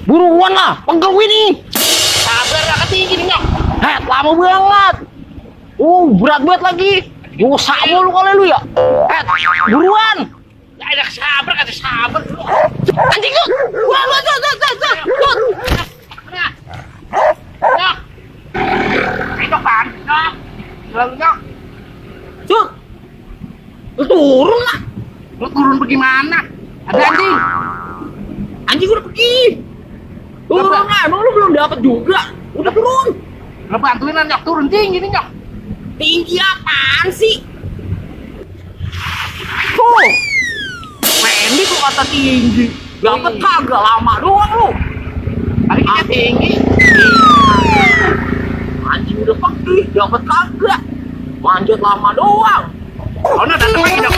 Buruan lah, pegel gue nih. Sabar lah ketinggi nih nyok. Lama banget. Berat banget lagi. Dosa mulu kali lu ya. Buruan. Ya enak sabar kata sabar. Anjing tuh. Wah, tuh. Nyok. Itu kan, nyok. Lalu nyok. Cut. Lu turun lah. Lu turun bagaimana? Ada anjing. Anjing udah pergi. Turun lah, emang lu belum dapat juga. Udah turun. Lu bantuin lah nyok, turun tinggi nih nyok. Tinggi apaan sih? Tuh. Pendek lu kata tinggi. Dapat kagak lama doang lu. Hari kita tinggi. Anjing udah pergi, dapat kagak. Manjat lama doang. Oh, nah datang lagi nyok.